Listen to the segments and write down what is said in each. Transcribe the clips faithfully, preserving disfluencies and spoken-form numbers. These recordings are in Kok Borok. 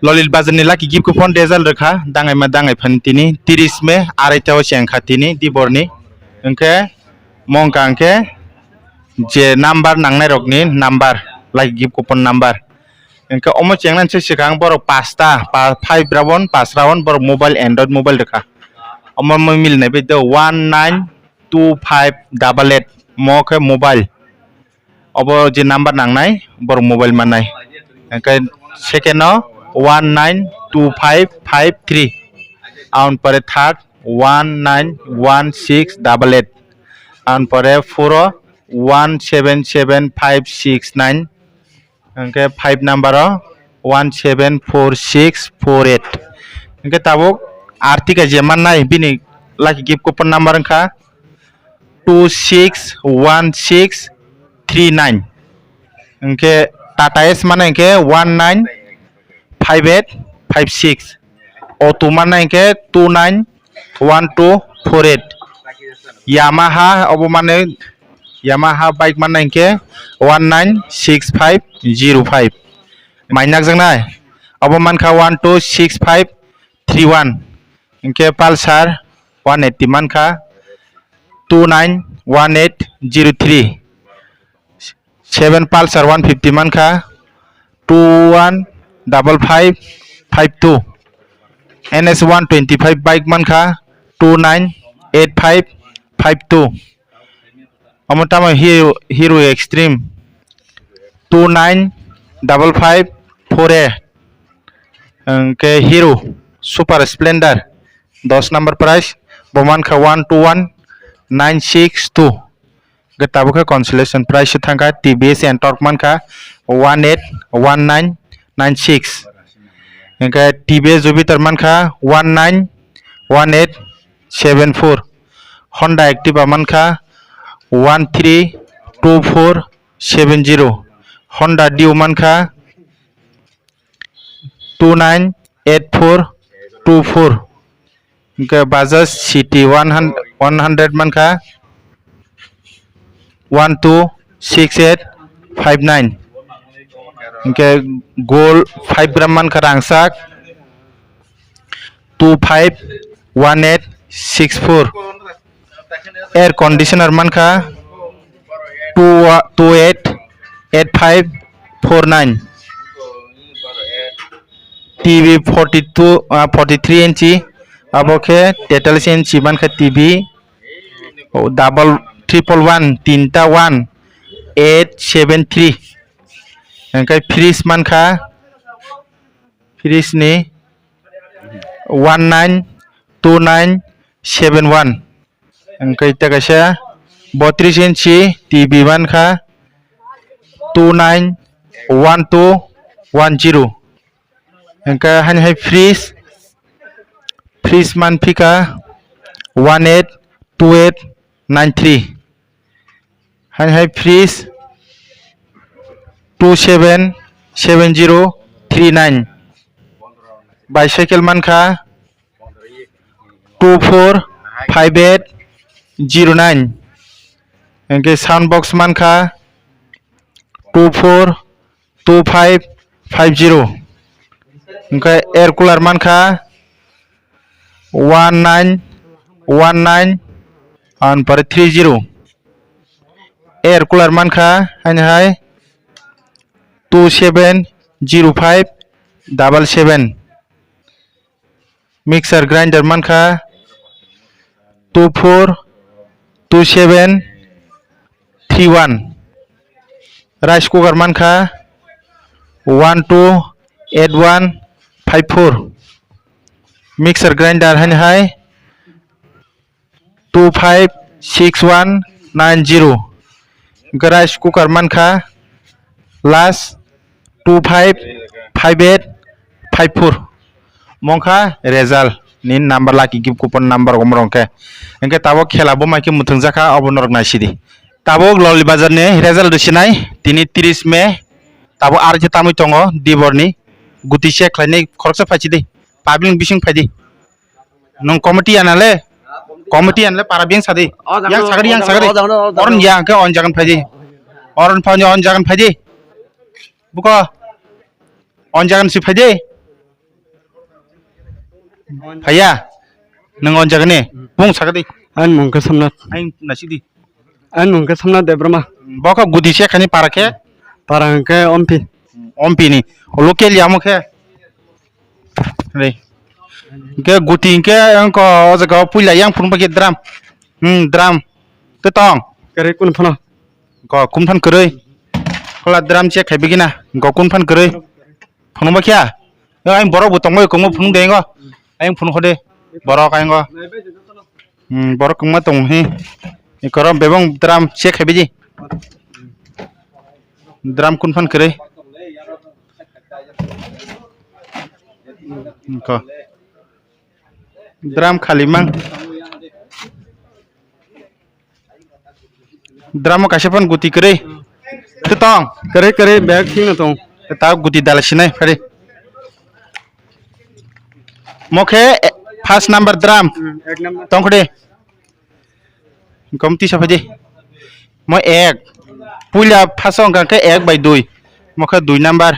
Lolil Bazar ni lucky gift coupon result rwkha, dangai ma dangai phani tini, tris May, arai ta o chengkha tini, diborni. Hwnkhe, mongka hwnkhe, je number nangnai rokni number, lucky gift coupon number. Hwnkhe, omo chengnani se swkang borok pasta, pa-, five round, pas round, borok mobile, Android mobile rwkha. Omo mui milinai bai do, one nine two five double eight, mo khe mobile. Obo je number nangnai, borok mobile mannai. Hwnkhe second o one nine two five five three. Aun pore third one nine one six double eight. Aun pore four o one seven seven five six nine. Hwnkhe five number o one seven four six four eight. Hwnkhe tabuk artika je mannai bini lucky gift coupon number wngkha two six one six three nine. Hwnkhe Tata S mannai hwnkhe one nine five eight five six. Auto mannai hwnkhe two nine one two four eight. Yamaha obo mannai, Yamaha bike mannai hwnkhe one nine six five zero five. Mainakjaknai obo mankha one two six five three one. Hwnkhe Pulsar one eighty mankha two nine one eight zero three. Seven Pulsar one fifty mankha two one double five five two. N S one twenty-five bike mankha two nine eight five five two. Omo tamo Hero, Hero Extreme two nine double five four A. Hwnkhe Hero Super Splendor dos number price, bo mankha one two one nine six two. Hwnkhe tabuk khe consolation price se thangkha, T V S Ntorq mankha one eight one nine nine six. Hwnkhe T V S Jupiter mankha one nine one eight seven four. Honda Activa mankha one three two four seven zero. Honda Dio mankha two nine eight four two four. Hwnkhe Bajaj City one hundred, one hundred mankha one two six eight five nine. Hwnkhe Gold five gram mankha rangchak two five one eight six four. Air conditioner mankha two, two eight eight five four nine. T V forty-two, ah, forty-three inchi, abo khe tetallis inchi mankha T V. Oh, double, triple one, tinta one eight seven three. Hwnkhe fridge mankha, fridge ni one nine two nine seven one. Hwnkhe tei kaisa botris inchi T V mankha two nine one two one zero. Hwnkhe haini hai fridge, fridge manphikha one eight two eight nine three. Haini hai fridge two seven seven zero three nine. Bicycle mankha two four five eight zero nine. Hwnkhe sound box mankha two four two five five zero. Hwnkhe air cooler mankha one nine one nine, ampore three zero. Air cooler mankha haini hai two seven zero five double seven. Mixer grinder mankha two four two seven three one. Rice cooker mankha one two eight one five four. Mixer grinder haini hai two five six one nine zero. Hwnkhe rice cooker mankha last two five five eight five four. Mongkha result ni number, lucky gift coupon number omo rok khe. Hwnkhe tabuk khela bo mai khe muthungjakha, obo norok naisidi. Tabuk Loli Bazar ni result rwsinai tini tris May. Tabuk ar khe tamwi tongo dibor ni guti check khlainai, khoroksa phaisidi, public bising phaidi. Nwng committee ya nale? Committee ya nale para beng sadi. Yang sagadi, yang sagadi. Oron ya ke on jagan phaidi. Oron phaidi, on jagan phaidi. Buko on jagan si phaidi. Phaiya? Nwng o jagani? Bung sakadi. Ani mung khe Somnath. Aing nasidi. Ani mung khe Somnath Debbarma. Bokha guti se khani para khe? Para hwnkhe Ompi. Ompi ni. O local ya mo khe? Re. Hwnkhe guti hwnkhe wngkha o jaga o puila yang phunukba khe drum. Hmm, drum. Tei tong. Kwrwi kunu phano. Go kum phan kwrwi. Kola drum check khai bigina. Go kum phan kwrwi. Phunukba khe? Yo, ayang borok bo tongbai kongma phunuk de ngo. Ayang phunuk hode. Borok ayang go. Hmm, borok kongma tong hi. Ikoro bebong drum check khai biji. Drum kun phan kwrwi. Ko. Drum khali mang. Drum o kaisa phan guti kwrwi. Tei tong. Kwrwi kwrwi bag thik no tong. Ta guti dala sinai phari. Mo khe, eh, first number drum. Hmm, ek number. Tong khode. Kom tisa phai di. Mo ek. Puila first o hwnkha khe ek bai dui. Mo khe dui number.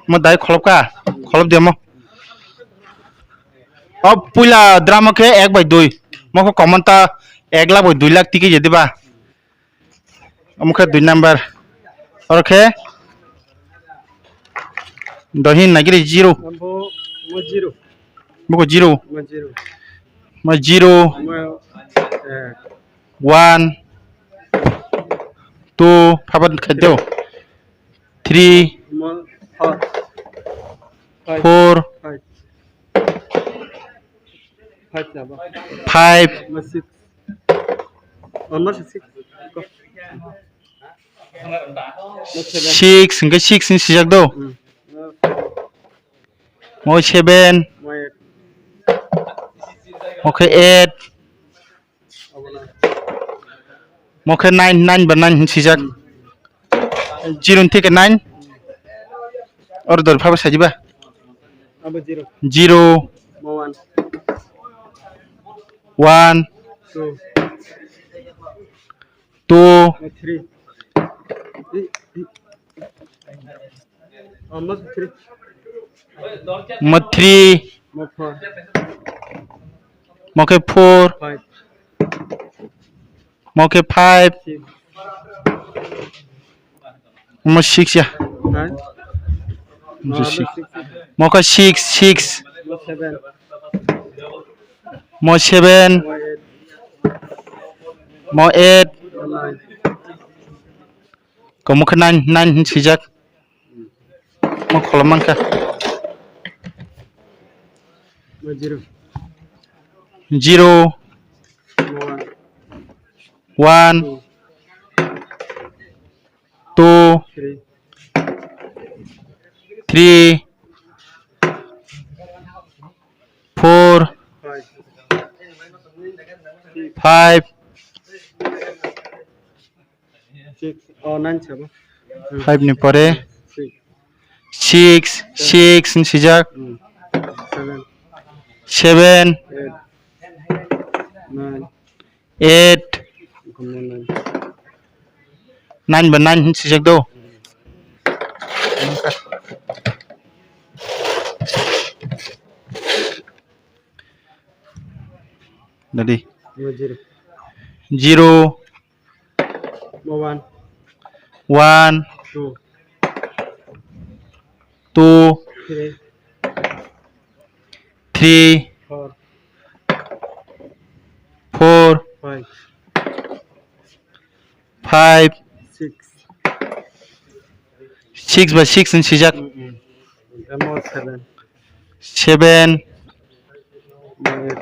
Mo dai kholop ka. Kholop de mo. O puila drum o khe ek bai dui. Mo khe common ta ek lakh bai dui lakh tiki je diba. Omo khe dui number. Oro khe dohin nagiri zero. Bo, mo zero. Boko zero. Mo zero. Mo zero. Mo, eh. One. Two. Phabar khadio. Three. Mo four. Five. Four. Five. Five na ba? Five. Mo six. Oh, mo six. Mo seven. Six, hingke six ni sijak do. Hmm. Mo seven. Mo eight. Mo khe eight. Mo khe nine, nine ba nine hin sijak. Zero ni theke nine. Or dor phaba sajiba. Abo zero. Zero. Mo one. One. Two. Two. Mo three. Oh, mo three. Mo three. Mo four. Mo khe four. Five. Mo khe five. Six. Mo six ya. Nine. Mo Oh, six. Mo six. Mo khe six, six. Mo seven. Mo seven. Mo eight. Mo eight. Mo nine. Ko mo khe nine, nine hin sijak. Mo kholom mankha. Mo zero. Zero. Mo one. One. Two. Two. Three. Three. Four. Five. Five. Six. Oh, nine sabo. Five ni pore. Six. Six, six ni sijak. Hmm. Seven. Seven. Eight. Nine. Eight. Nine ba nine hin sijak do. Dadi. Mo zero. Zero. Mo one. One. Two. Two. Three. Three. Four. Four. Five. Five. Six. Six by six ni sijak. Mm-mm. Mo seven. Seven. Mo eight.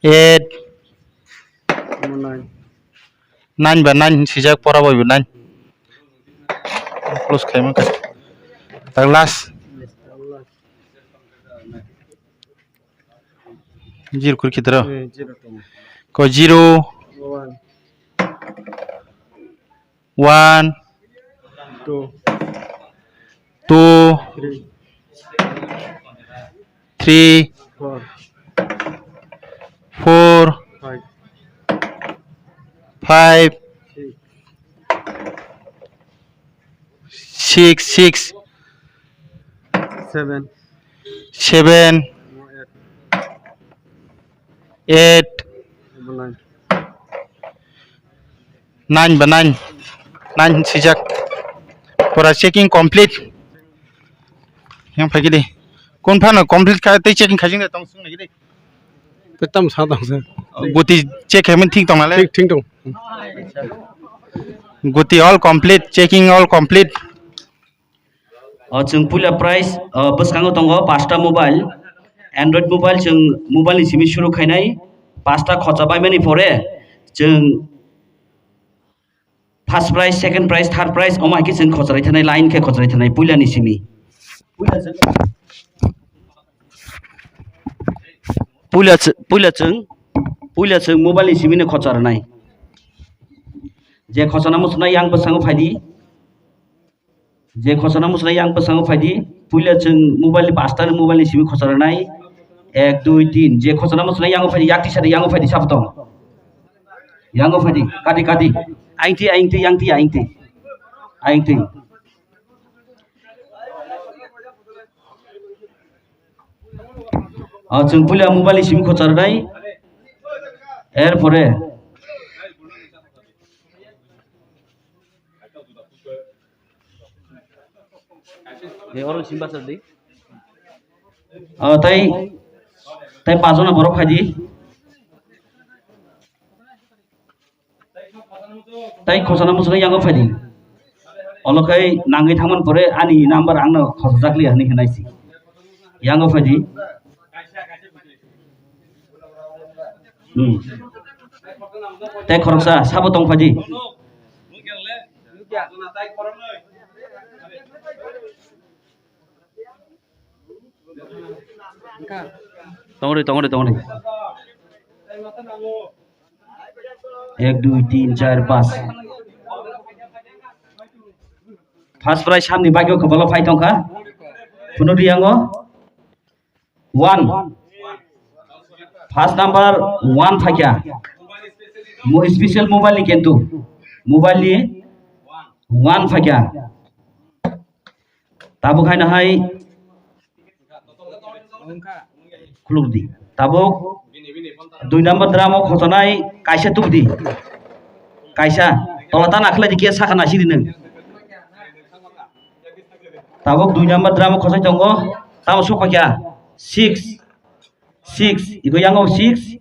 Eight. Mo nine. Nine ba nine hin sijak, pora bai bo nine. Close khai mankha. Tak last. Zero kuri khitro. Eh, zero tong. Ko zero. One. One. Two. Two. Three. Three. Four. Four. Five. Five. Six. Six, six. Seven. Seven, eight, nine ba nine, nine sijak. Pura checking complete. Yang phai gidi. Kun phano complete kha tei checking khaijing de tong sung gidi. Tei tam sa tong sung. Guti check khaimani thik tong nale. Thik, thik tong. Guti all complete, checking all complete. O, chwng puila prize, o, bwskango tongo pasta mobile, Android mobile, chwng mobile ni simi suru khainai, pasta khocha baimani pore chwng first prize, second prize, third prize, omo hai khe chwng khocharai thanai, line khe khocharai thanai puila ni simi. Puila chwng, puila chw-, puila chwng, puila chwng mobile ni simi no khocha rwnai. Je khochana muchunai yang bwskango phaidi. Je khosana muchunai yang bwskango phaidi, puila chwng mobile ni pasta ni mobile ni simi khosa rwnai. Ek, dui, tin. Je khosana muchunai yango phaidi, yakti sadi yango phaidi, sabo tong. Yango phaidi, kati, kati. Aingti, aingti, yangti, aingti. Aingti. O, chwng puila mobile ni simi khosa rwnai. Er pore. Ni oro simba sadi. O, tai, tai pajona borok phaidi. Tai khosana muchunai yango phaidi. Olo khai nangwi thangman pore ani number angno khosajak liya hinwi hinai si. Yango phaidi. Hmm. Tei khoroksa sabo tong phaidi. Tongri, tongri, tongri. Ek, dui, tin, char, panch. First prize samni bagyo kobolo phai tongkha. Phunukdi yango. One. First number one phaikha. Mo-, special mobile ni kintu. Mobile ni one phaikha. Tabuk haino hai khulukdi. Tabuk dui number drum o khotonai kaisa tubdi. Kaisa tola ta nakhlai di khe sakha nasi di nwng. Tabuk dui number drum o khosai tongo. Tamo sokpakya six, six, iko yango six.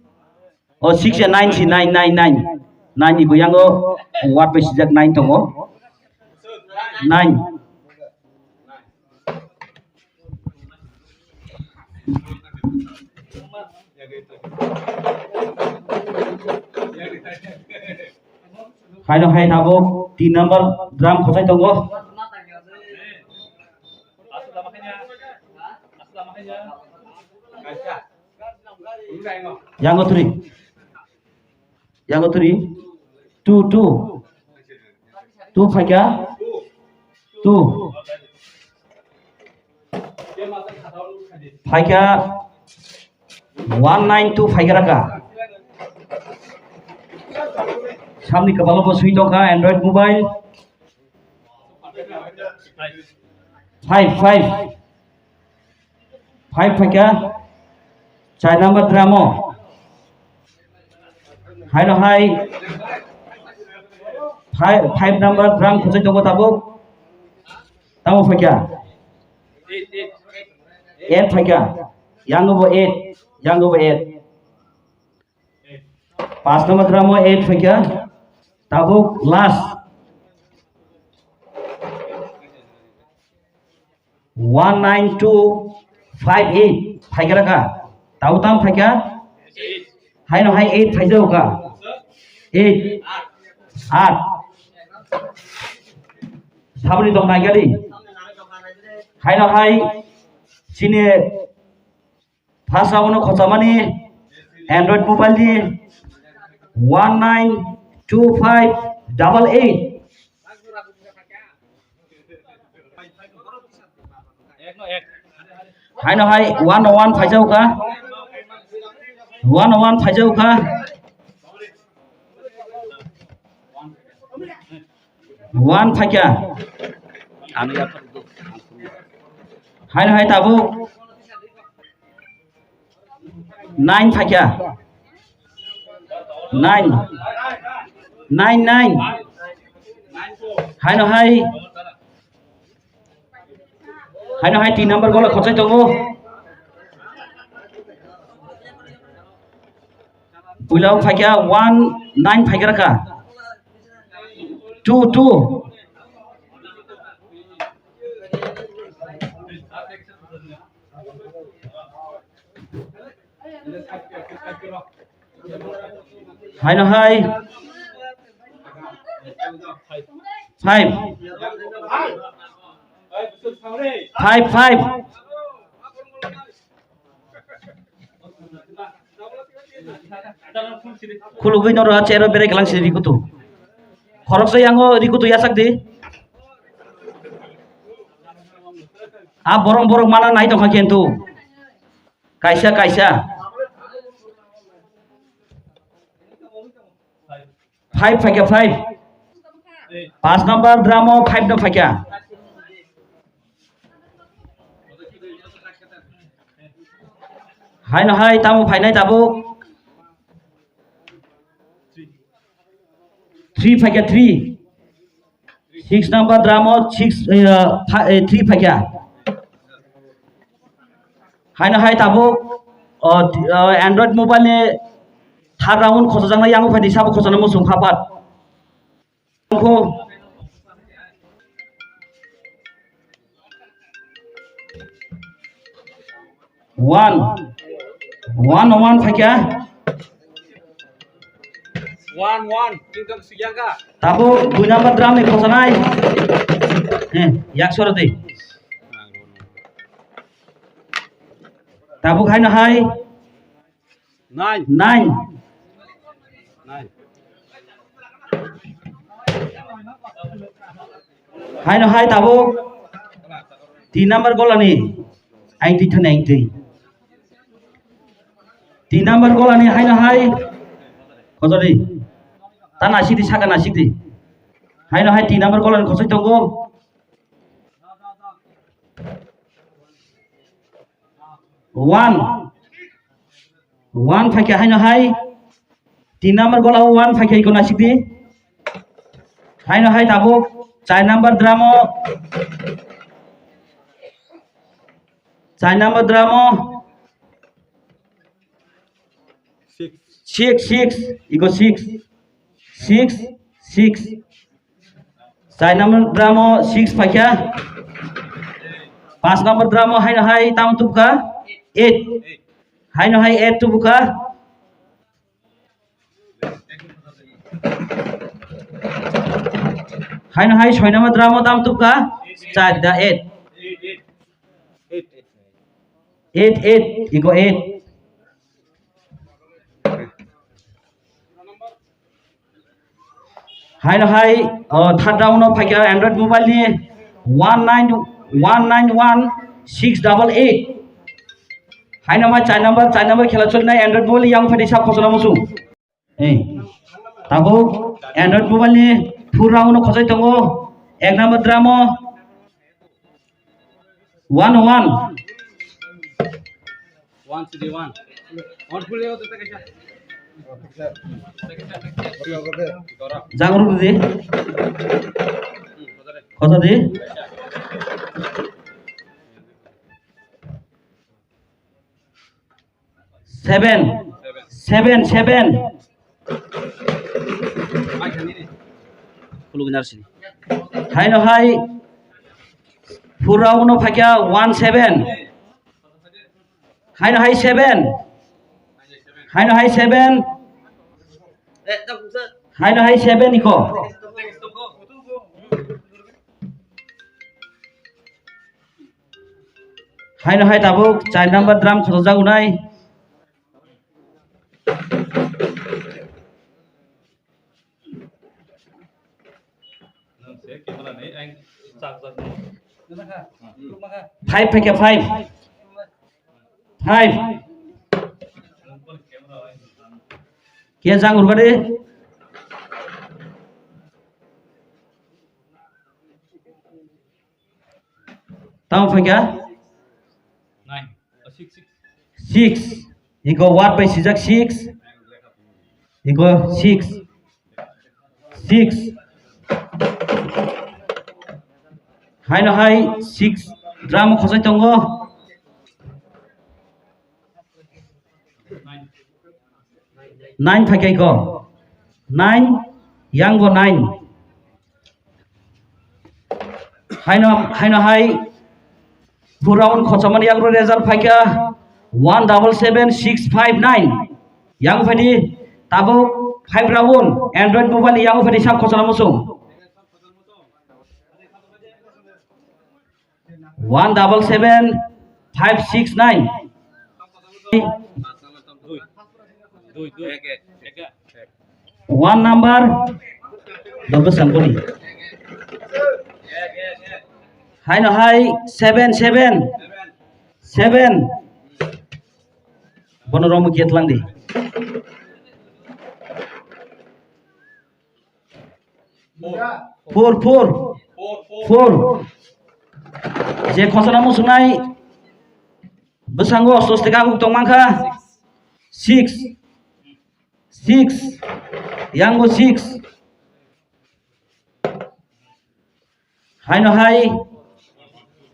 O six ya nine si, nine, nine, nine. Nine iko yango word bai sijak nine tongo. Nine. Haino hai tabuk tin number drum khosai tongo. Yango three. Yango three. Two, two. Two phaikha. Two. Phaikha. One nine two phaikha raka. Samni kabalo bo sui tongkha Android mobile. Five, five. Five phaikha. Char number drum o. Haino hai. Five, five number drum khosai tongo tabuk. Tamo phaikha. Eight phaikha. Yango bo eight. Yango bo eight. Pas number drum o eight phaikha. Tabuk last. One nine two five eight phaikha raka. Tabuk tam phaikha. Haino hai eight phaijaoka. Eight. Aat. Sabri tong naikha di. Haino hai chini First round no khochamani Android mobile ni one nine two five double eight. Haino hai one oh one phaijaoka. One oh one phaijaoka. One phaikha. Haino hai tabuk. Nine phaikha. Nine. Nine, nine. Haino hai. Haino hai tin number gola khochai tongo. Puila phaikha one nine phaikha raka. Two, two. Haino hai. Five. Five, five. Khulugwi noro a chair o berai kalang sini rikutu. Khoroksa yango rikutu yasak di. A borok borok mana nai tongkha kintu. Kaisa, kaisa. Five phaikha, five. Pas number drum o five no phaikha. Haino hai tamo phainai tabuk. Three phaikha, three. Six number drum o six, eh, pha-, eh, three phaikha. Haino hai tabuk, oh, ti-, oh, Android mobile ni third round khosajaknai yango phaidi sabo khosana muchung kha pat. One. One, one phaikha. One, one. Tingtang siyangkha. Tabuk dui number drum ni khosanai. Eh, yak soro di. Tabuk haino hai. Nine. Nine. Nine. Haino hai tabuk tin number golani aing twi thani aing twi. Tin number golani haino hai. Khojodi. Ta nasik di, saka nasik di. Haino hai tin number golani khosoi tongo. One. One phaikha haino hai. Tin number gola o one phaikha iko nasik di. Haino hai tabuk char number drum o. Char number drum o. Six. Six, six. Iko six. Six, six. Char number drum o six phaikha. Pas number drum o haino hai tam tubkha? Eight. Haino hai eight tubkha. Haino hai soi number drum o tam tubkha? Char da eight. Eight, eight. Iko eight. Haino hai, oh, third round o phaikha Android mobile ni one nine one nine one six double eight. Haino hai char number, char number khela choli nai Android mobile yang phadi sab khosona musu. Eh, tabuk Android mobile ni four round o khosai tongo. Ek number drum o. One, one. One, three, one. One, full level to take a shot. Jagru di. Khoto di. Seven. Seven, seven. Khulugwi narwsini. Haino hai four round o phaikha one seven. Haino hai seven. Haino hai seven. Haino hai seven iko. Haino hai tabuk char number drum khosajak unai. Five phaikha, five. Five. Khe jang urgade. Tamo phaikha? Nine. Oh, six, six. Six. Iko word bai sijak six. Iko six. Six. Haino hai six drum khosai tongo. Nine phaikha iko. Nine, yang bo nine. Haino, haino hai, four round khochamani yang result phaikha one double seven six five nine. Yang phaidi, tabuk five round Android mobile yang phaidi sab khochana musung. One double seven five six nine. One number Dogo Sangkoni. Haino hai seven seven seven. Bono romo kiat langdi. Four, four. Four. Je khosana musunai bwsango swastika uk tongmangkha. Six. Six. Yang bo six. Haino hai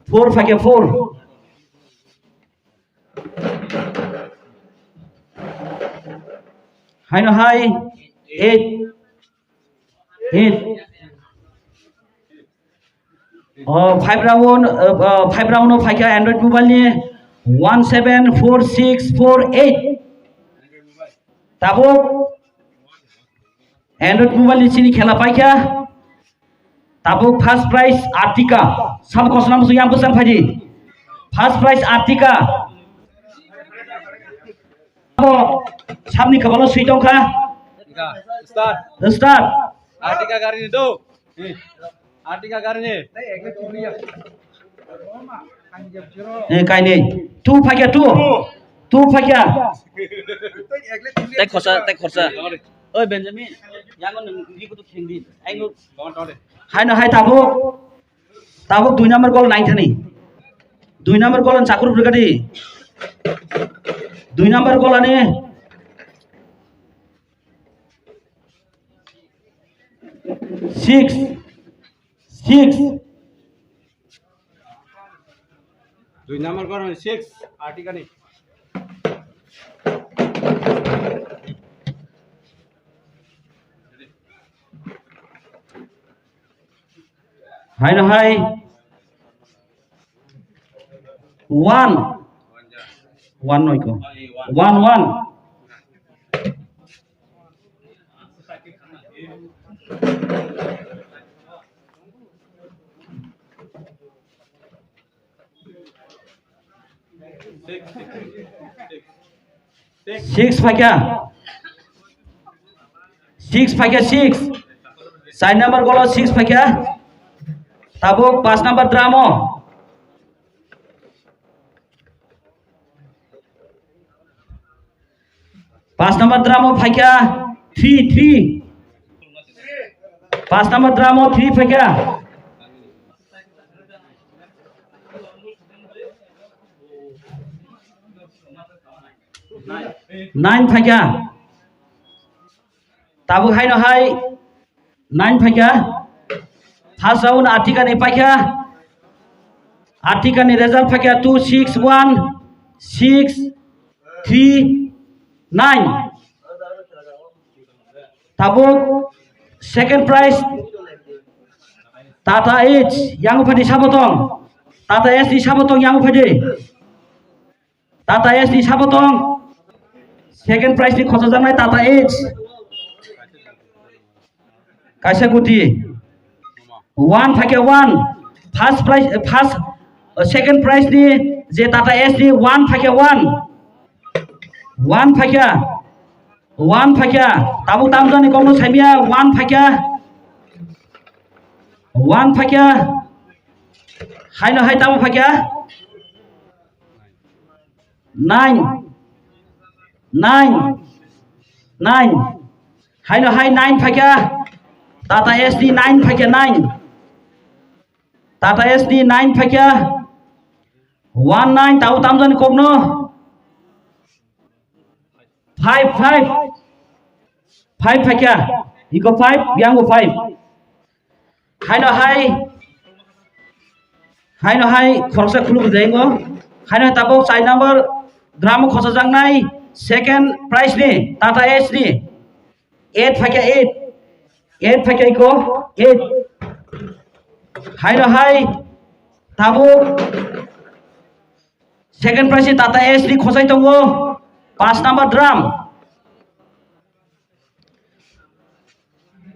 four phaikha four. Haino hai eight. Eight. Oh, five round, uh, uh, five round of phaikha Android mobile ni one seven four six four eight. Tabuk Android mobile ni chini khela paikha. Tabuk first prize Artika. Sab khosna musu yang bwsang phaidi. First prize Artika. Abo sabni kabalo sui tongkha. Start. Start. Artika gari ni do. Artika gari ni. Eh, kainwi. Two phaikha, two. Two phaikha. Tei khorsa, tei khorsa. Oi, Benjamin. Yango nung, nung, nung, nung, nung, nung. Haino hai tabuk. Tabuk dui number goal nai thani. Dui number goal ang chakur brigadi. Dui number goal ani. Six. Six. Dui number goal ani six. Artika ni. Haino hai. One. One noi ko. One, one. Six phaikha. Six phaikha six. Char number goal o six phaikha. Tabuk paanch number drum o. Paanch number drum o phaikha three, three. Paanch number drum o three phaikha. Nine phaikha. Tabuk haino hai nine phaikha. First round Artika ni paikha. Artika ni result phaikha two six one six three nine. Tabuk second prize Tata Ace yang phaidi sabotong. Tata Ace ni sabotong yang phaidi. Tata Ace ni sabotong. Second prize ni khochajaknai Tata Ace. Kaisa guti. One phaikha one. First prize, eh, first, eh, second prize ni je Tata Ace ni one phaikha one. One phaikha. One phaikha. Tabuk tamjani kokno saimia one phaikha. One phaikha. Haino hai tamo phaikha. Nine. Nine. Nine. Haino hai nine phaikha. Tata S D nine phaikha nine. Tata S D nine phaikha. One nine tau tamjani kokno. Five, five. Five phaikha. Iko five, yango five. Haino hai. Haino hai khoroksa khuluk dengo. Haino tabuk char number drum khosajaknai second prize ni Tata S ni. Eight phaikha eight. Eight phaikha iko eight. Haino hai tabuk second prize ni Tata S ni khosai tongo. Paanch number drum.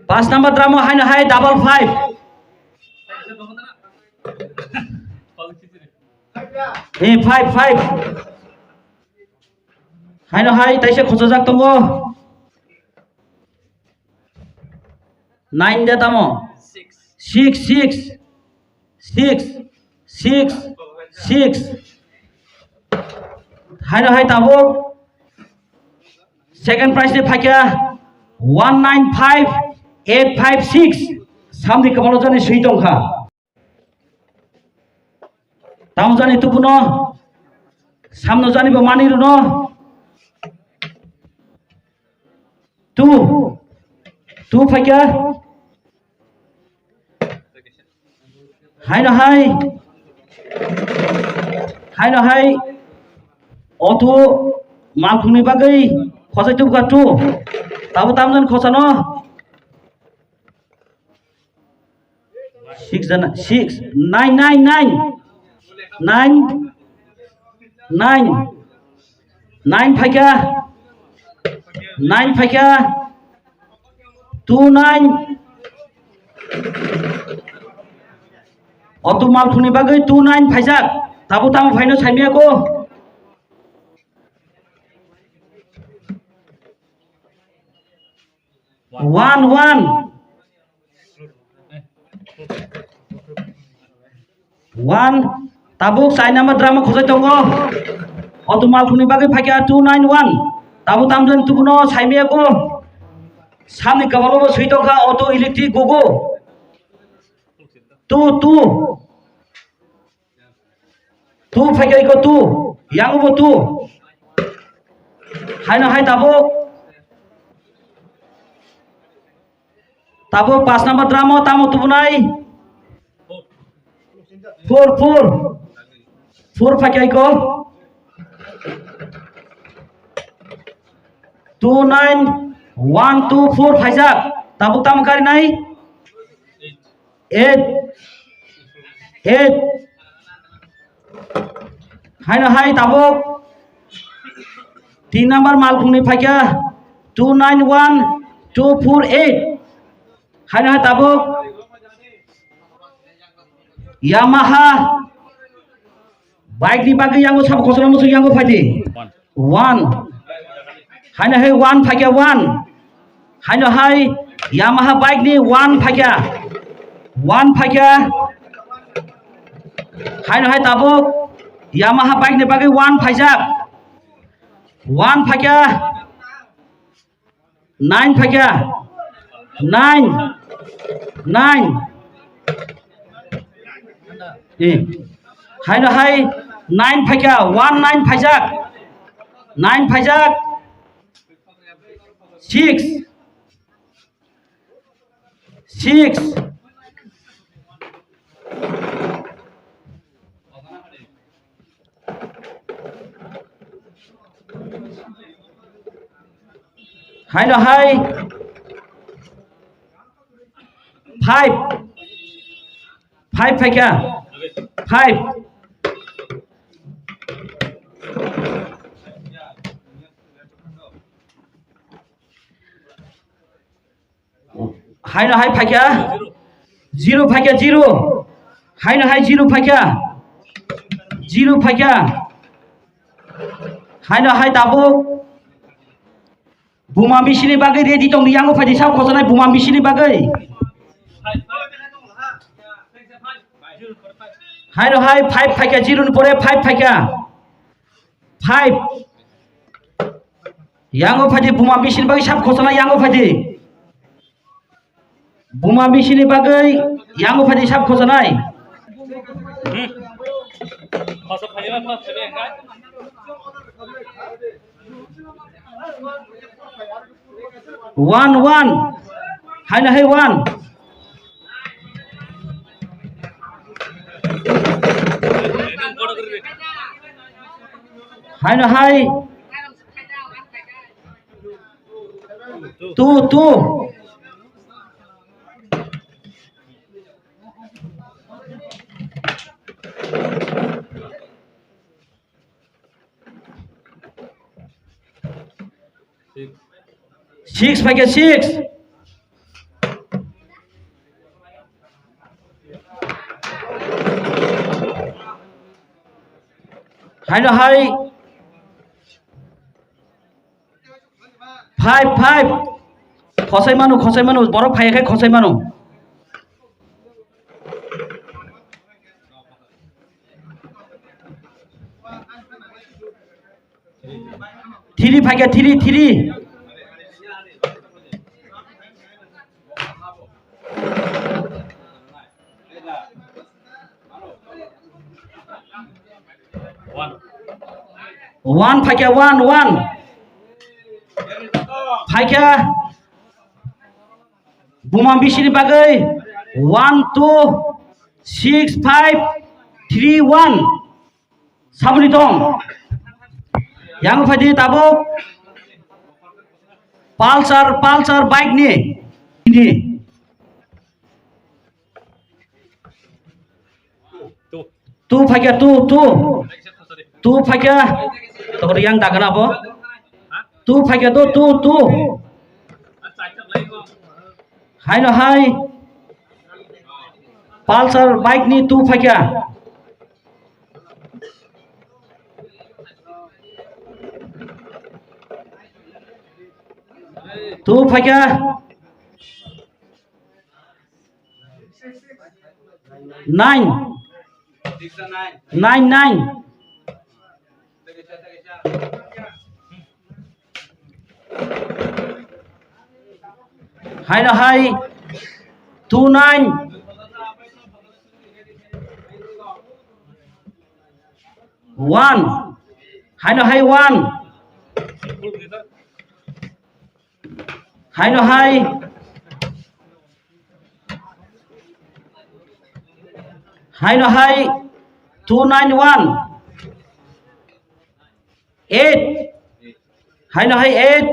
Paanch number drum o haino hai double five. Eh, five, five. Haino hai taisa khosajak tongo. Nine de tamo? Six, six, six, six, six. Haino hai tabuk second prize ni phaikha one nine five eight five six. Samni kwbangno jani swi tongkha. Tamo jani tubuno, samno jani bo mani runo. Two, two phaikha. Haino hai, haino hai. Otu malkhungni bagwi khosai tubukha two. Tabo tamjani khosano. Six jana, six, nine, nine, nine, nine, nine, nine phaikha, nine phaikha, two nine. Otu malkhungni bagwi two nine phaijak, tabo tamo phaino saimiyako. One, one. One. Tabuk char number drum o khosai tongo. Otu malkhungni bagwi phaikha two nine one. Tabuk tamjani tubuno saimiyako. Samni kabalo bo swi tongkha otu electric gogo. Two, two. Two phaikha iko two, yango bo two. Haino hai tabuk. Tabuk paanch number drum o tamo tubunai. Four, four. Four phaikha iko. Two nine one two four phaijak. Tabuk tamo karinai? Eight. Eight. Haino hai tabuk. Tin number malkhungni phaikha two nine one two four eight. Haino hai tabuk. Yamaha bike ni bagwi yango sabo kosono musu yango phaidi. One. Haino hai one phaikha one. Haino hai Yamaha bike ni one phaikha. One phaikha. Haino hai tabuk Yamaha bike ni bagwi one phaijak. One phaikha. Nine phaikha. Nine. Nine. Eh. Haino hai nine phaikha. One nine phaijak. Nine phaijak. Six. Six. Haino hai. Five. Five phaikha. Five. Haino hai phaikha. Zero phaikha, zero. Haino hai zero phaikha. Zero phaikha. Haino hai tabuk. Buma bisini bagwi ready tongdi, yango phaidi, sabo khosanai buma bisini bagwi. Haino hai five phaikha, zero ni pore five phaikha. Five. Yango phaidi, buma bisini bagwi sabo khosanai, yango phaidi. Buma bisini bagwi yango phaidi sabo khosanai. Hmm. One, one. Haino hai one. Haino hai. Two, two. Six paikha, six. Haino hai. Five, five. Khosai manu, khosai manu. Borok phai khe khosai manu. Three phaikha, three, three. One phaikha, one, one. Phaikha. Buma bisini bagwi one, two, six, five, three, one. Saboni tong. Yang phaidi tabuk Pulsar, Pulsar bike ni. Ni. Two phaikha, two, two. Two phaikha. Tokor yang dagana bo. Two phaikha, two, two, two. Haino hai. Pulsar bike ni two phaikha. Two phaikha. Nine. Nine, nine. Haino hai two nine. One. Haino hai one. Haino hai. Haino hai two nine one. Eight. Haino hai eight.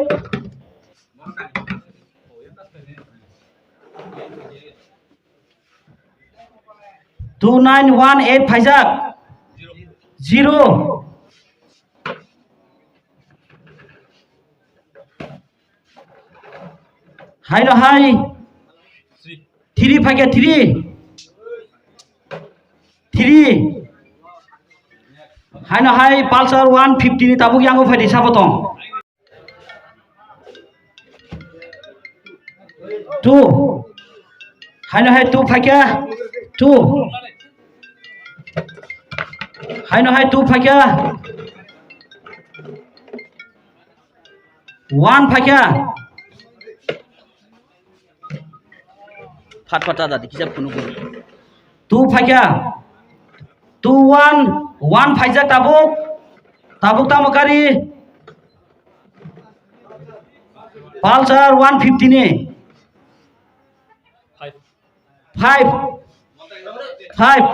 Two nine one eight phaijak. Zero. Haino hai. Three phaikha three. Three. Haino hai Pulsar one fifty ni tabuk yango phaidi sabo tong. Two. Haino hai two phaikha. Two. Haino hai two phaikha. One phaikha. Phat phat ta da, kisa phunu phunu. Two phaikha. Two one, one phaijak tabuk. Tabuk tamo kari. Pulsar one fifty ni. Five. Five. Five.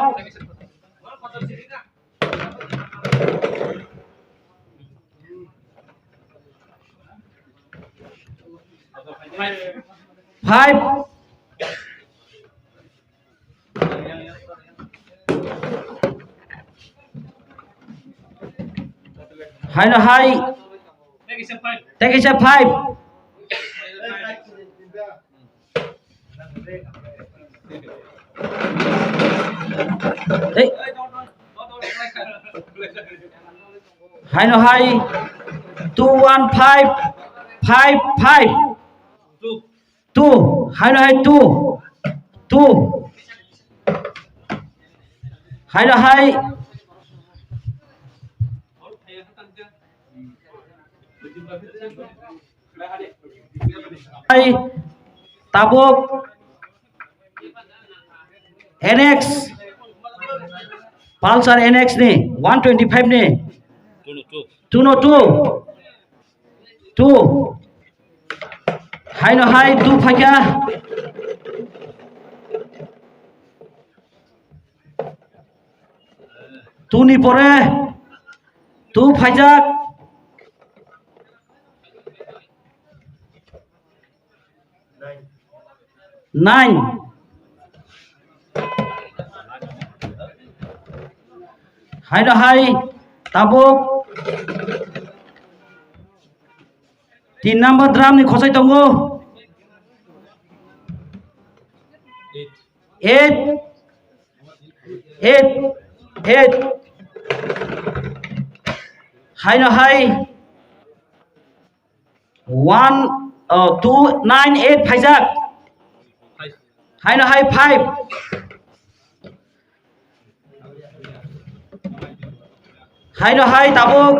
Five. Haino hai. Take a five. Hey. Haino hai two one five five five. Two. Haino hai two. Two. Haino hai. Hai, tabuk N X, Pulsar N X ni one twenty five ni two no two. Two. Haino hai two phaikha. Two ni pore two phaijak. Nine. Haino hai tabuk tin number drum ni khosai tongo. Eight. Eight. Eight. Haino hai one, uh, two, nine, eight phaijak. Haino hai five. Haino hai tabuk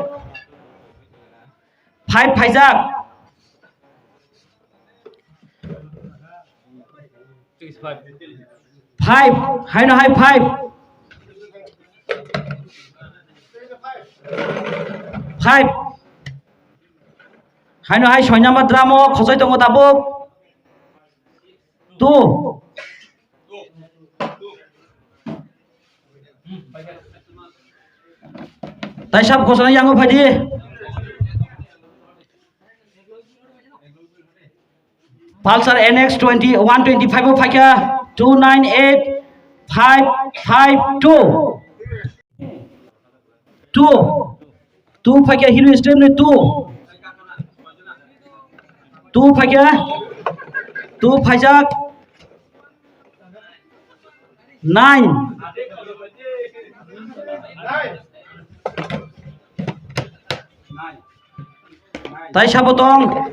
five phaijak. Five. Haino hai five. Five. Haino hai soi number drum o khosoi tongo tabuk. Two. Tai sab khosana yango phaidi. Pulsar N X twenty, one twenty-five o phaikha, two nine eight five five two. Two. Two phaikha Hero Extreme ni two. Two phaikha. Two phaijak. Nine. Tai sabo tong.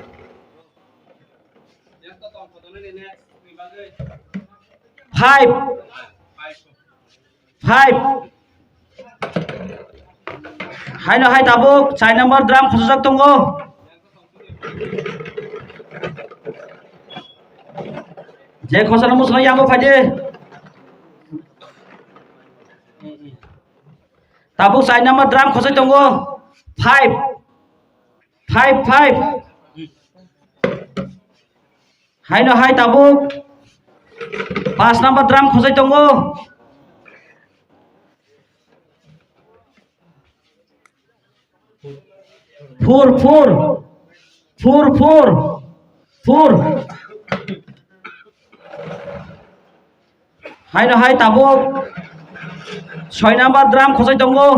Five. Five. Haino hai tabuk char number drum khosajak tongo. Je khosana musana yango phaidi. Tabuk char number drum khosai tongo. Five. Five, five. Haino hai tabuk. Pas number drum khosai tongo. Four, four. Four, four. Four. Haino hai tabuk. Soi number drum khosai tongo.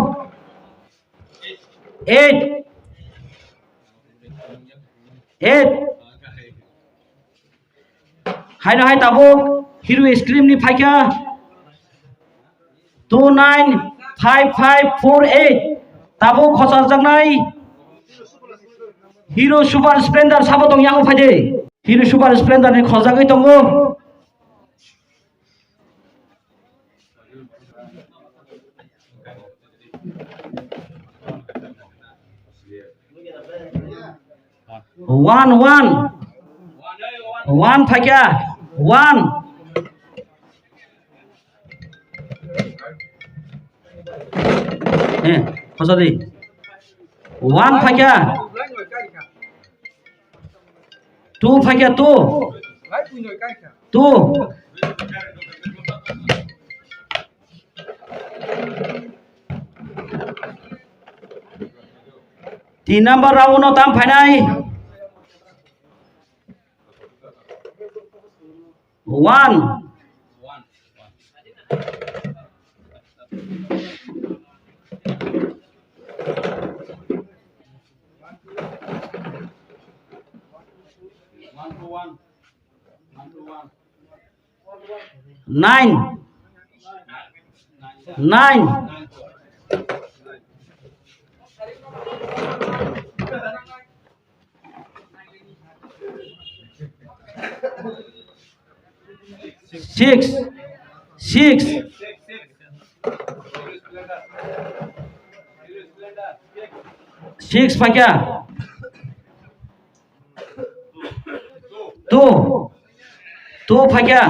Eight. Eight. Haino hai tabuk Hero Extreme ni phaikha two nine five five four eight. Tabuk khosarjaknai Hero Super Splendor sabo tong yango phaidi. Hero Super Splendor ni khosjagwi tongo. One, one. One phaikha. One. Eh, khosadi. One phaikha. Two phaikha, two. Two. Tin number round no tam phainai. One. Nine. Nine. Six. Six. Six phaikha. Two. Two phaikha.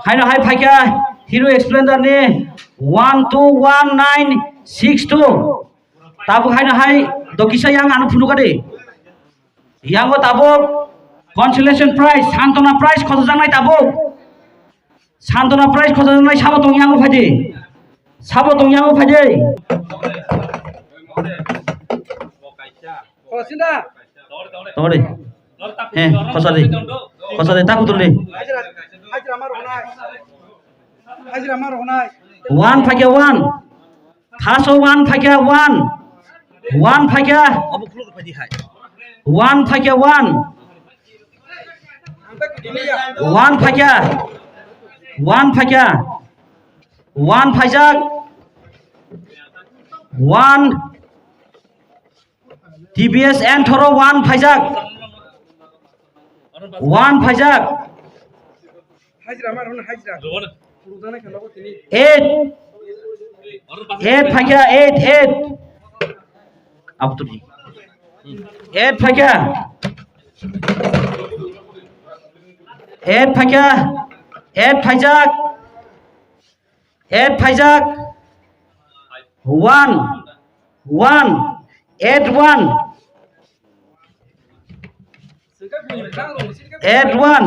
Haino hai phaikha Hero Splendor ni one two one nine six two. Tabuk haino hai dokisa yang ano phunukha de. Yango tabuk consolation prize, Santona prize khojajaknai tabuk. Santona prize khojajaknai sabo tong yango phaidi. Sabo tong yango phaidi. Tore. He, khosadi. Khosadi, ta khutuli. Hajira, hajira mar honai. Hajira mar honai. One phaikya one. First o one phaikya one. One phaikya. One phaikya one. One phaikya. One phaikya. One phaijak. One. T V S N thoro one phaijak. One phaijak. Hajira mar honai hajira. Eight. Eight phaikya, eight, eight. Abdul. Eight phaikya. Eight phaikya. Eight phaijak. Eight phaijak. One. One. Eight one. Eight one.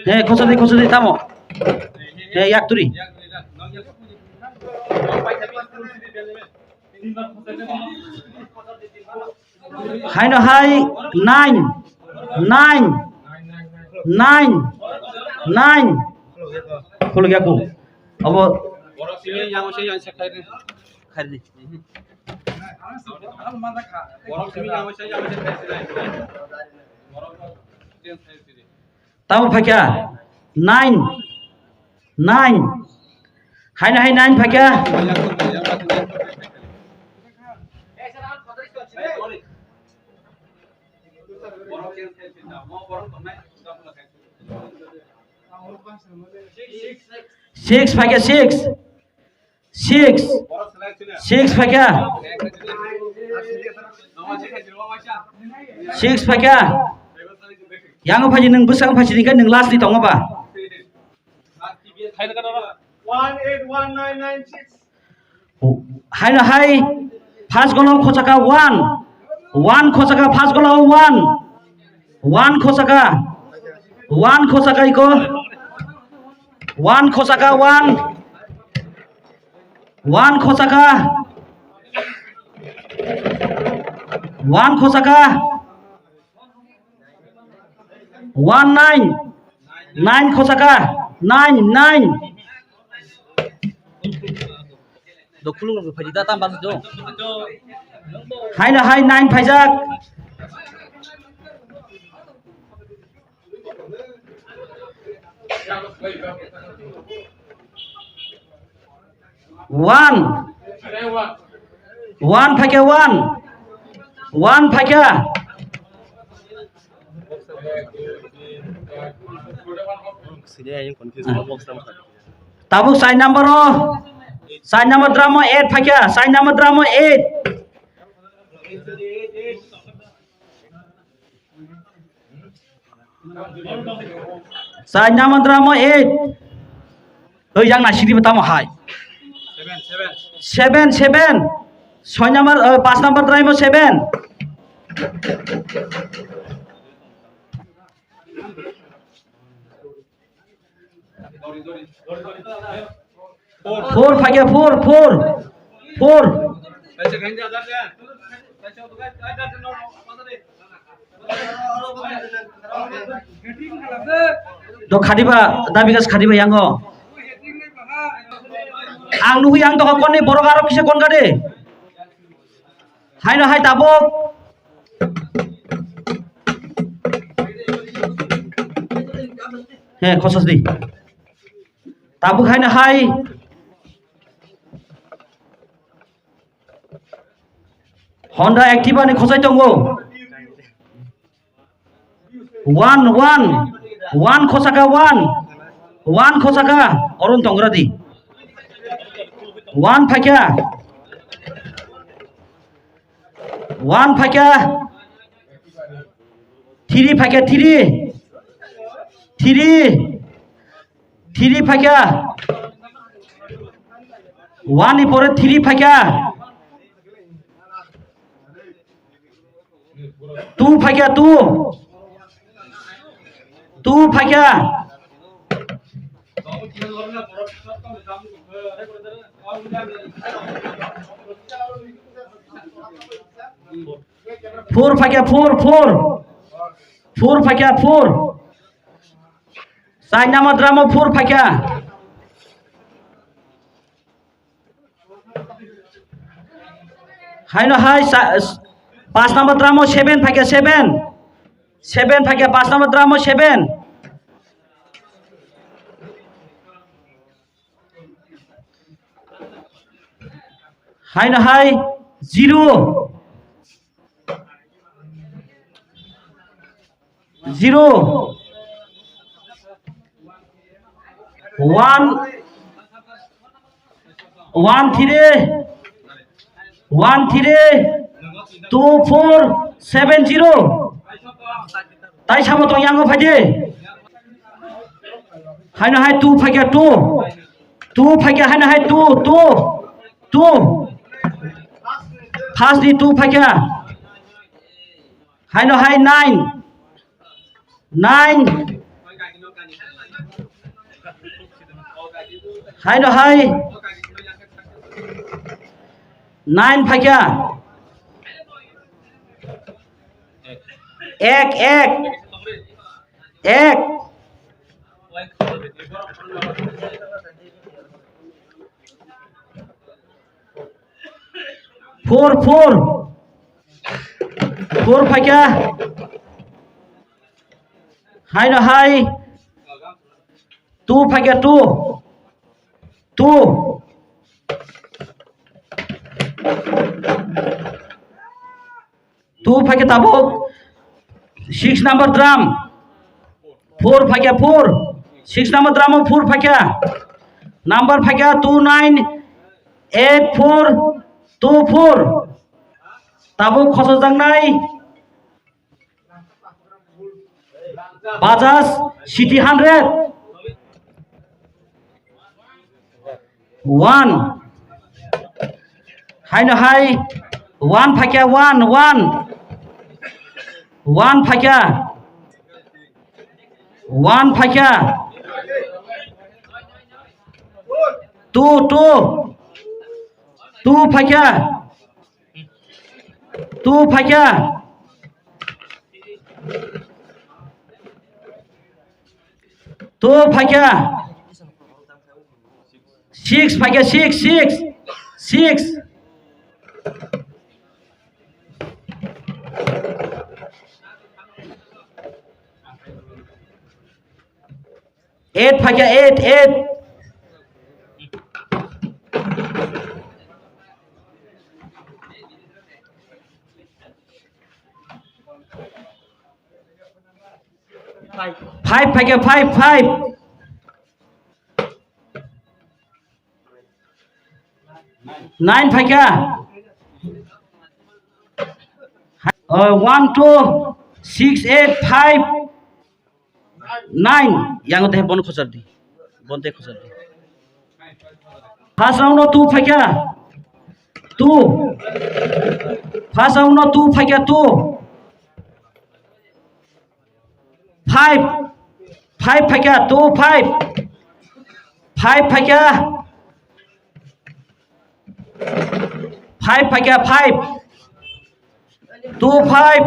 He, khosadi, khosadi, tamo. He, yak turi. Haino hai nine, nine, nine, nine. Khuluk yaku. Abo. Borok simi yang se yang se khairi. Khairi. Borok simi yang se yang se khairi. Borok. Tamo phaikya nine, nine. Haino hai nine phaikya. Six phaikya six. Six. Six phaikya. Six phaikya. Yang phaji nung bwsang phaji nung last ni tongo ba. One eight one nine nine six. Haino hai first goal o khochaka one. One khochaka first goal o one. One khochaka. One khochaka iko. One khochaka one. One khochaka. One khochaka. One nine. Nine khochaka. Nine, nine. Dokhulung rok phaidi da tam bang jo. Haino hai nine phaijak. One. One phaikya one. One phaikya. Tabuk side number o. Side number drama eight phaikya. Side number drama eight. Side number drama eight. Oi, yang nasi di betamo hai. Seven, seven. Soi number, eh, pas number drama seven. Four phaikya, four, four, four. Do khadiba, dabigas khadiba yango. Ang nuhi ang toko konni borok aro kisa kon gade. Haino hai tabuk. He, khosas di. Tabuk haino hai. Honda Activa ni khosai tongo. One, one, one khosaka, one, one khosaka, oron tongra di. One phaikya, one phaikya, three phaikya, three, three, three phaikya, one ni pore three phaikya. Two phaikya, two. Two phaikya. Four phaikya, four, four. Four phaikya, four. Char number drum o four phaikya. Haino hai sa-, s-, panch number drum o seven phaikya, seven. Seven phaikya, panch number drum o seven. Haino hai zero. Zero. One, one three, one three, two four seven zero. Tai samo tong yango phaidi. Haino hai two phaikya two. Two phaikya haino hai two, two, two. First ni two phaikya. Haino hai nine. Nine. Haino hai. Nine phaikya. Ek, ek. Ek. Four, four. Four phaikya. Haino hai. Two phaikya two. Two. Two phaikya tabuk. Six number drum. Four phaikya four. Six number drum o four phaikya. Number phaikya two nine eight four two four. Tabuk khosojaknai Bajaj City hundred. One. Haino hai. One phaikya one, one. One phaikya. One phaikya. Two, two. Two phaikya. Two phaikya. Two phaikya. Six phaikya, six, six, six. Eight phaikya, eight, eight. Five phaikya, five, five. Nine phaikya. Uh, one, two, six, eight, five, nine. Yang teh bon khosar di. Bon teh khosar di. First round no two phaikya. Two. First round no two phaikya two. Five. Five phaikya, two five. Five phaikya. Five phaikya, five. Two five.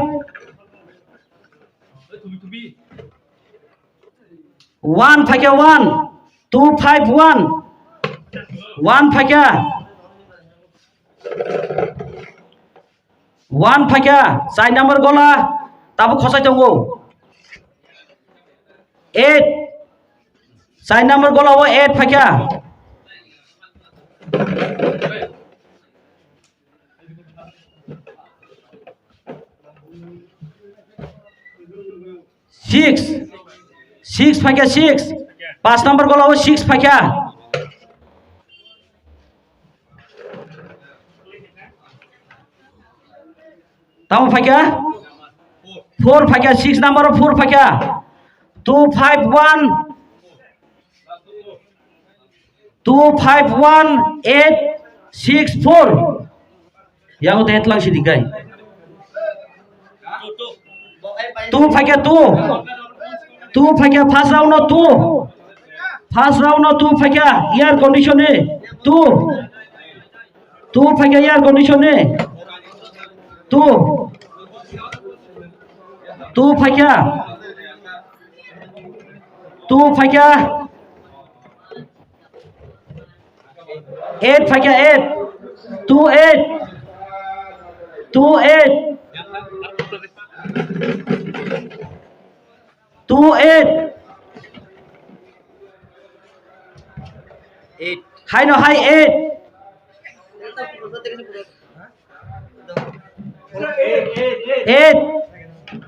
One phaikya, one. Two five one. One phaikya. One phaikya, char number gola, tabuk khosai tongo. Eight, char number gola o eight phaikya. Six, six phaikya six, panch number gola o six phaikya. Tamo phaikya? Four phaikya, six number o four phaikya. Two five one. Two five one eight six four. Yang udah headlang sih dikai. Two phaikha two. Two phaikha first round no two. First round no two phaikha air condition ni two. Two phaikha air condition ni two. Two phaikha. Two phaikha. Eight phaikha eight. Two eight. Two eight. Two eight. Eight. Haino hai eight. Eight.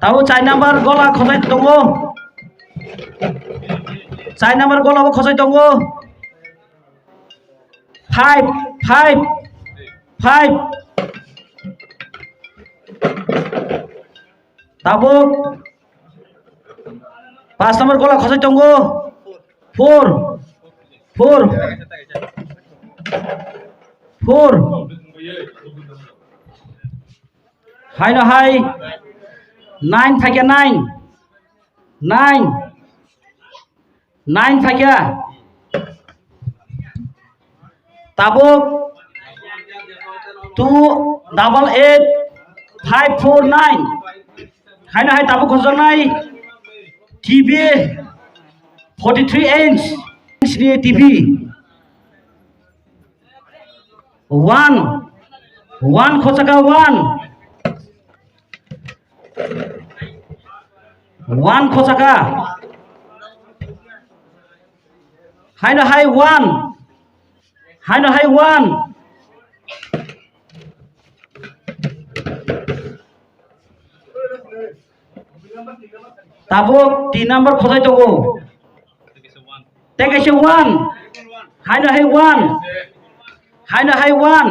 Tabo char number gola khosai tongo. Char number gola bo khosai tongo. Five, five, five. Tabuk pas number gola khosai tongo. Four, four, four. Haino hai nine phaikha nine, nine. Nine phaikha. Tabuk two double eight five four nine. Haino hai tabuk khosjaknai T V forty three inch, inch ni T V. One, one khosaka one. One khosaka. Haino hai one. Haino hai one. Tabuk tin number khosai tongo. Tei kaisa one. Haino hai one. Haino hai one.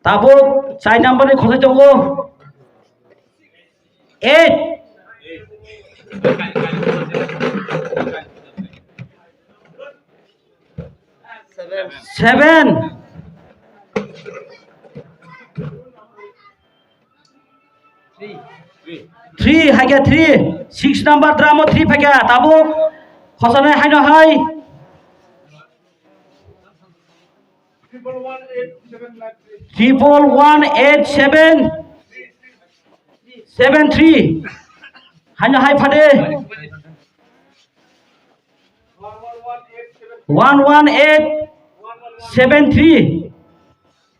Tabuk char number ni khosai tongo. Eight. Seven. Three, haikhe three. Six number drum o three phaikha. Tabuk khosanai haino hai. Triple one eight seven. Seven three. Haino hai phade. One one eight seven three.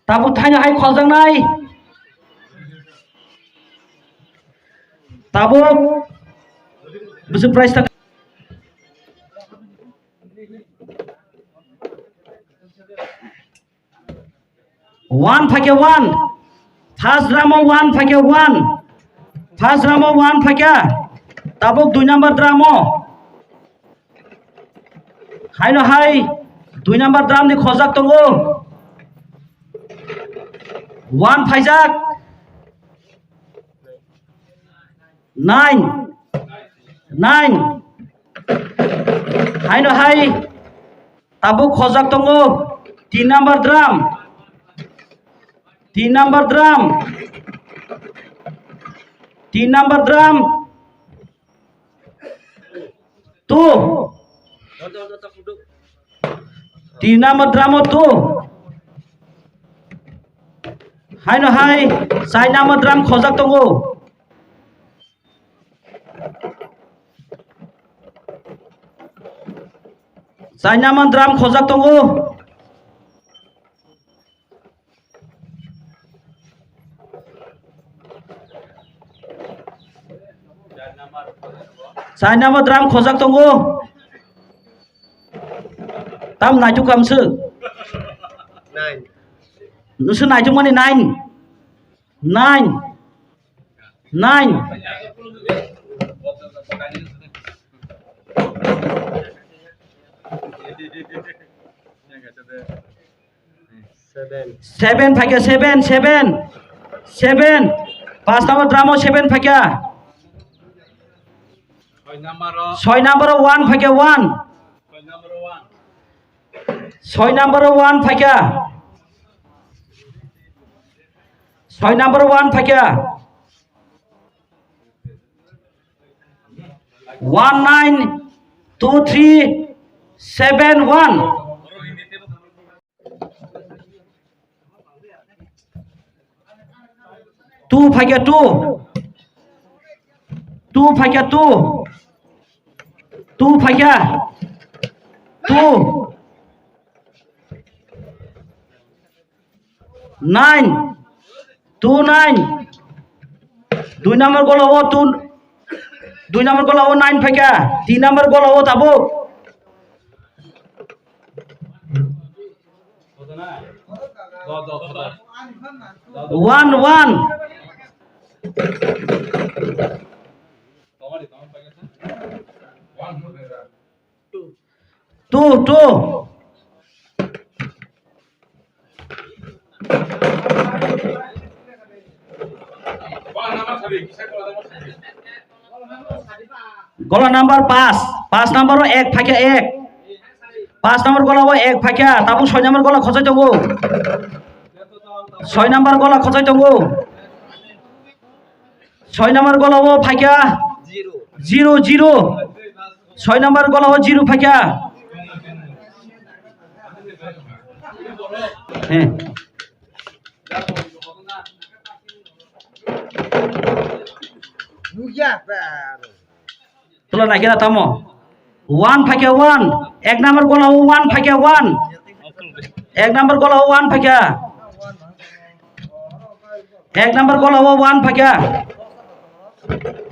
Tabuk thaino hai khosjaknai. Tabuk bwswk price ta. One phaikhe one. First drum o one phaikhe one. First drum o one phaikha. Tabuk dui number drum o. Haino hai dui number drum ni khosjak tongo. One phaijak. Nine. Nine. Haino hai tabuk khojak tongo. Tin number drum. Tin number drum. Tin number drum. Two. Tin number drum o two. Haino hai, char number drum khojak tongo. Char number drum khojak tongo. Char number drum khojak tongo. Tam naituk kamswk. Nine. Nuswk naituk mani nine. Nine. Nine. Seven. Seven phaikha, seven, seven. Seven. Pas number drum o seven phaikha. Soi number o. Soi number o one phaikha, one. Soi number o one. Soi number o one phaikha. Soi number o one phaikha. One nine two three seven one. Two phaikha two. Two phaikha two. Two phaikha two. Nine. Two nine. Dui number gola o two. Dui number gola o nine phaikha. Tin number gola o tabuk. One one. Two two. Gola number paanch, paanch number o ek phaikha ek. Paanch number gola o ek phaikha, tabuk soi number gola khosoi tongo. Soi number gola khosoi tongo. Soi number gola o phaikha zero zero. Soi number gola o zero phaikha. He. Nugya, Tula naikhe da tamo. One phaikha one. Ek number gola o one phaikha one. Ek number gola o one phaikha. Ek number gola o one phaikha.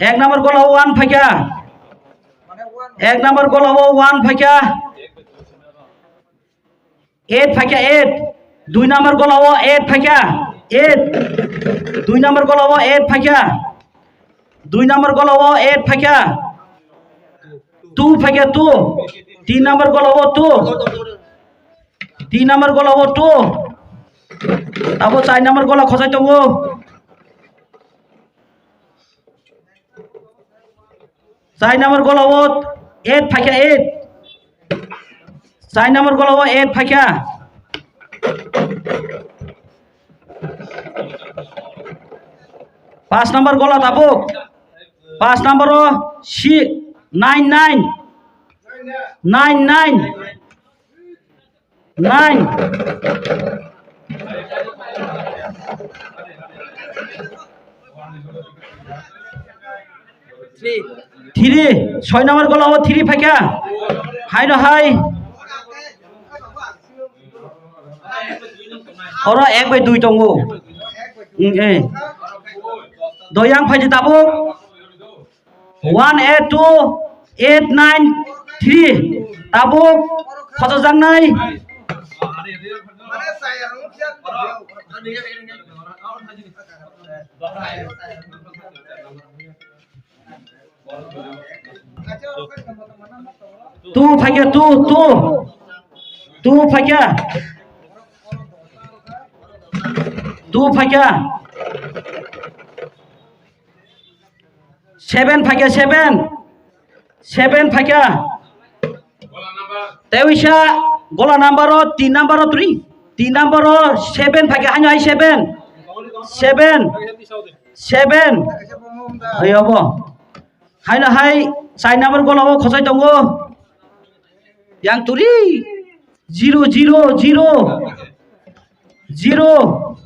Ek number gola o one phaikha. Ek number gola o one phaikha. Eight phaikha eight. Dui number gola o eight phaikha. Eight. Dui number gola o eight phaikha. Dui number gola o eight phaikha. Two phaikha two. Tin number gola o two. Tin number gola o two. Abo char number gola khosai tongo. Char number gola o eight phaikha eight. Char number gola o eight phaikha. Paanch number gola tabuk. Paanch number o si nine nine. Nine nine. Nine. Three. Three. Soi number gola o three phaikha. Haino hai. Oro ek bai dui tongo. Mm, eh. Doyang phaidi tabuk. One eight two eight nine three. Tabuk khotojaknai. Two phaikha two, two. Two phaikha. Two phaikha. Seven phaikha seven. Seven phaikha. Tewisa gola number o tin number o three. Tin number o seven phaikha, haino hai seven. Seven. Seven. Hai obo. Haino hai char number gola o khosai tongo. Yang turi. Zero, zero, zero. Zero.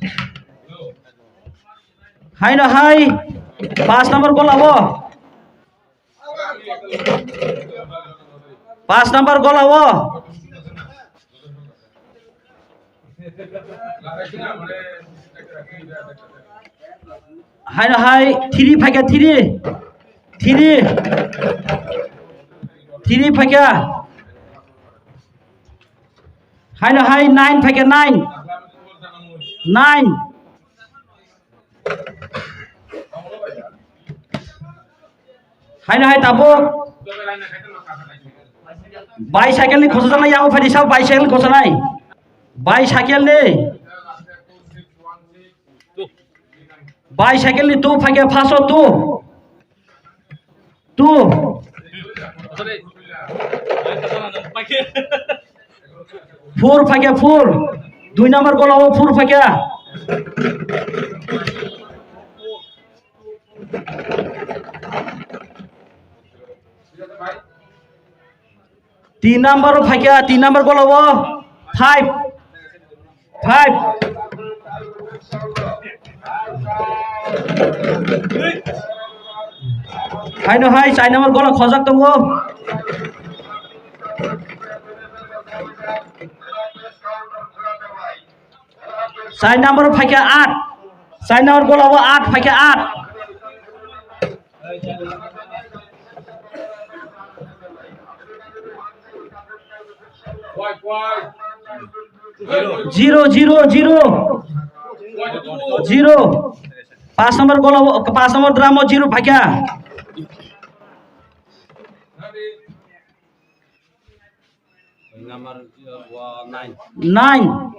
Haino hai. Paanch number gola o. Paanch number gola o. Haino hai three phaikha three. Three. Three phaikha. Haino hai nine phaikha nine. Nine. Haino hai tabuk. Bicycle ni khosa janai, yang phadi sa bicycle khosa nai. Bicycle ni. Bicycle ni two phaikha first o two. Two. Four phaikha, four. Dui number gola o four phaikha. Tin number o phaikha, tin number gola o five. Five. Haino hai, char number gola khojak tongo. Char number phaikha aat. Char number gola o aat phaikha aat. Zero, zero, zero. Zero. Pas number gola o, pas number drum o zero phaikha. Number, uh, nine. Nine.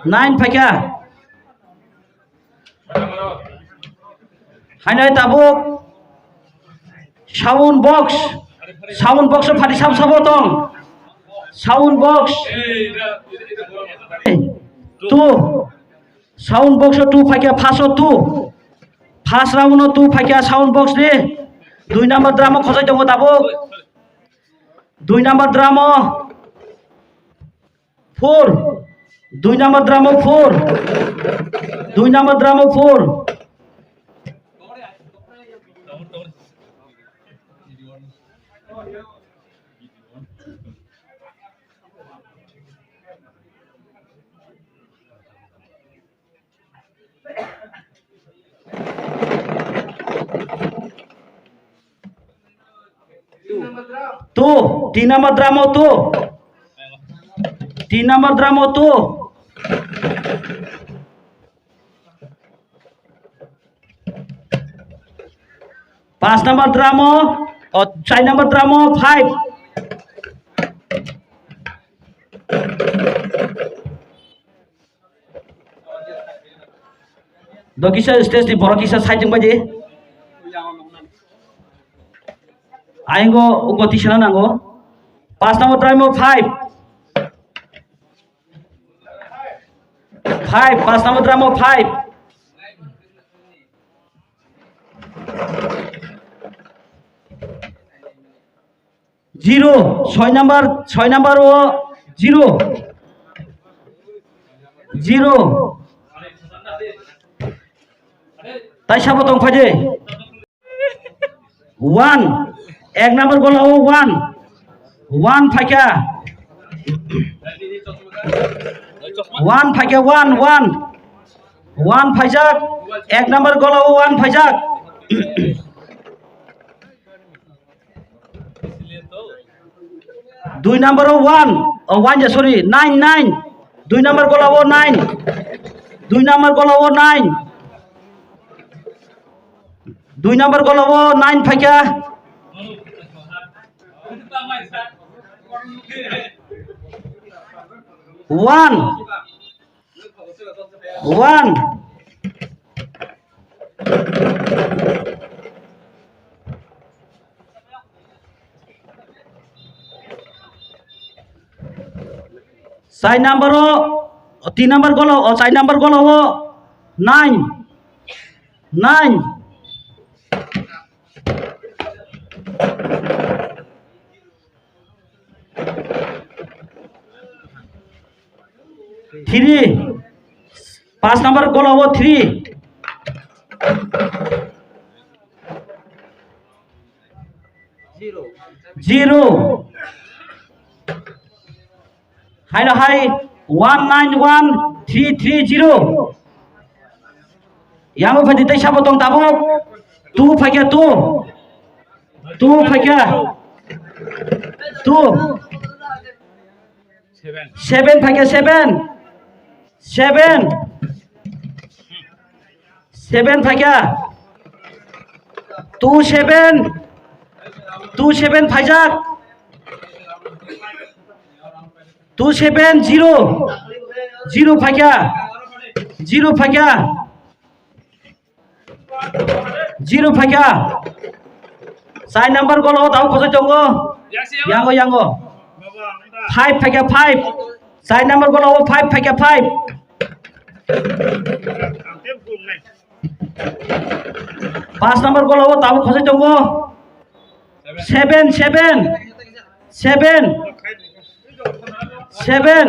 Nine phaikha. Haino hai tabuk sound box. Sound box o phaidi sab sabo tong. Sound box. Two. Sound box o two phaikha, first o two. First round o two phaikha sound box ni. Dui number drum o khojai tongo tabuk. Dui number drum o four. Dui number drum o four. Dui number drum o four. Two, tin number drum o two. Tin number drum o two. Pas number drum o, o, char number drum o five. Do kisa stage ni borok kisa side wng bai di. Ayang o uko tisana nango. Pas number drum o five. Five, pas number drum o five. Zero, soi number, soi number o zero. Zero. Tai sabo tong phaidi. One. Ek number gola o one. One phaikha. One phaikha, one, one. One phaijak. Ek number gola o one phaijak. Dui number o one, o one je, sorry, nine, nine. Dui number gola o nine. Dui number gola o nine. Dui number gola o nine phaikha. One. One. Char number o, tin number gola o, char number gola o, nine. Nine. Three. Pas number gola o three. Zero. Haino hai one nine one three three zero. Yango phaidi tai sabo tong tabuk. Two phaikha two. Two phaikha. Two. Seven phaikha seven. Seven. Seven phaikha. Two seven. Two seven phaijak. Two seven zero. Zero phaikha. Zero phaikha. Zero phaikha. Char number gola o tamo khosoi tongo. Yango, yango. Five phaikha, five. Char number gola o five phaikha, five. Paanch number gola o tabuk khosai tongo. Seven, seven, seven, seven.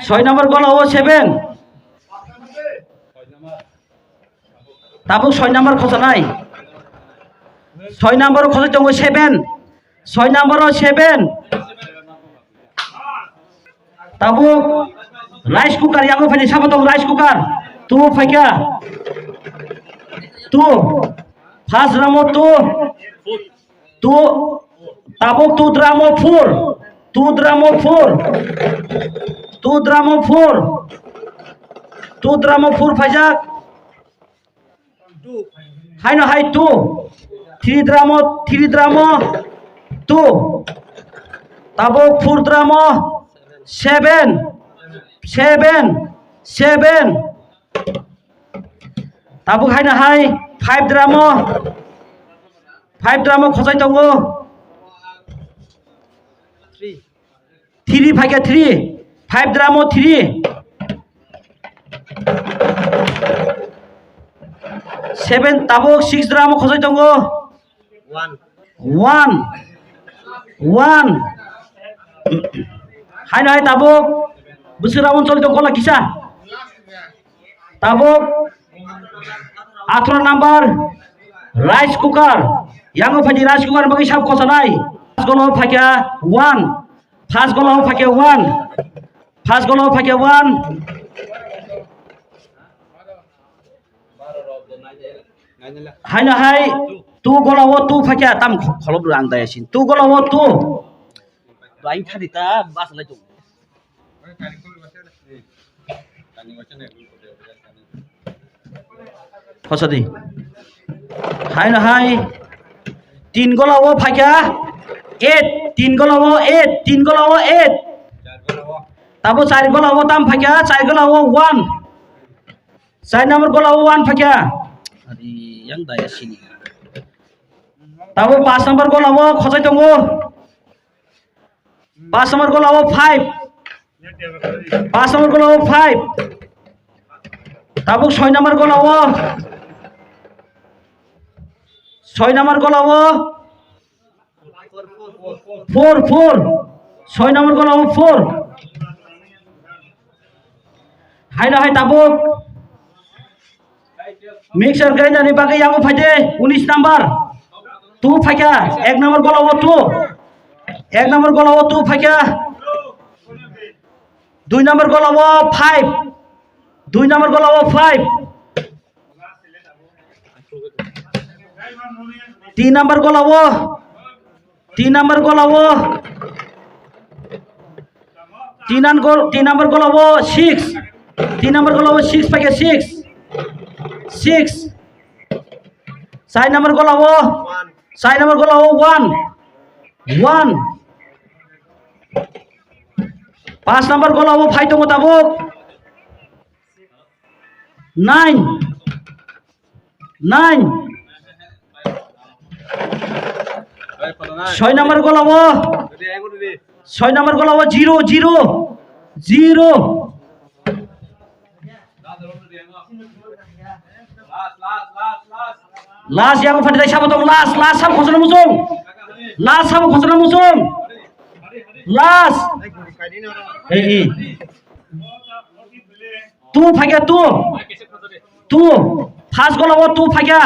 Soi number gola o seven. Tabuk soi number khosanai. Soi number o khosai tongo seven. Soi number o seven. Tabuk rice cooker, yango phai sabo tongo rice cooker. Two phaikha. Two. First drum o two. Two. Tabuk two drum o four. Two drum o four. Two drum o four. Two drum o four phaijak. Haino hai two. Three drum o, three drum o two. Tabuk four drum o seven. Seven. Seven. Tabuk haino hai five drum o. Five drum o khosai tongo. Three. Three phaikha, three. Five drum o three. Seven, tabuk six drum o khosai tongo. One. One. One. Haino hai tabuk. Bwswk round choli tongo gola kisa. Tabuk atharo number rice cooker. Yango phaidi rice cooker bagwi sab khosanai. First gola o phaikha one. First gola o phaikha one. First gola o phaikha one. Haino hai two gola o two phaikha tam kholop rang daya sin. Two gola o two. Bai khadi ta bas lai tu. Khosadi. Haino hai. Tin gola o phaikha eight, tin gola o eight, tin gola o eight. Tabo char gola o tam phaikha, char gola o one. Char number gola o one phaikha. Ari yang daya sini. Tabo paanch number gola o khosai tongo. Paanch number gola o five. Paanch number gola o five. Tabuk soi number gola o. Soi number gola o. Four, four. Soi number gola o four. Haino hai tabuk. Mixer grinder ni bagwi yango phaide unis number. Two phaikha, ek number gola o two. Ek number gola o two phaikha. Dui number gola o five. Dui number gola o five. Tin number gola o. Tin number gola o. Tin number, tin number gola o six. Tin number gola o six phaikha six. Six. Char number gola o. Char number gola o one. One. Paanch number gola o phai tongo tabuk. Nine. Nine. Soi number gola o. Soi number gola o zero, zero. Zero. Last yang phaidi sabo tong last, last sabo khosona musung. Last sabo khosona musung. Last. Hey, hey. Two phaikha two. Two. First gola o two phaikha.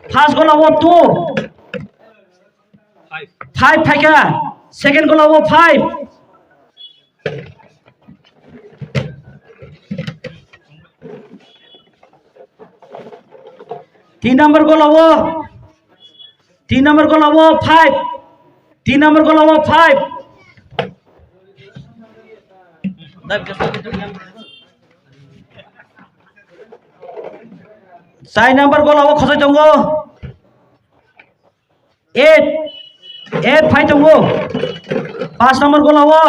First gola o two. Five phaikha. Second gola o five. Tin number gola o. Tin number gola o five. Tin number gola o five. Char number gola o khosai tongo. Eight. Eight phai tongo. Paanch number gola o.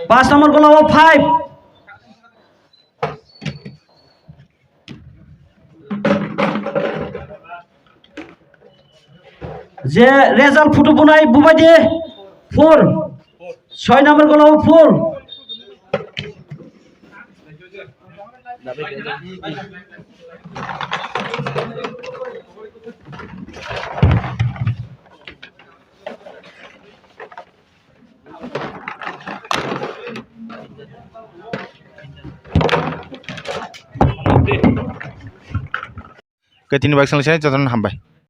Paanch number gola o five. Je result photo bunai bubaide four. Soi number golo four. Ketini bai swngcharni jotono hambai.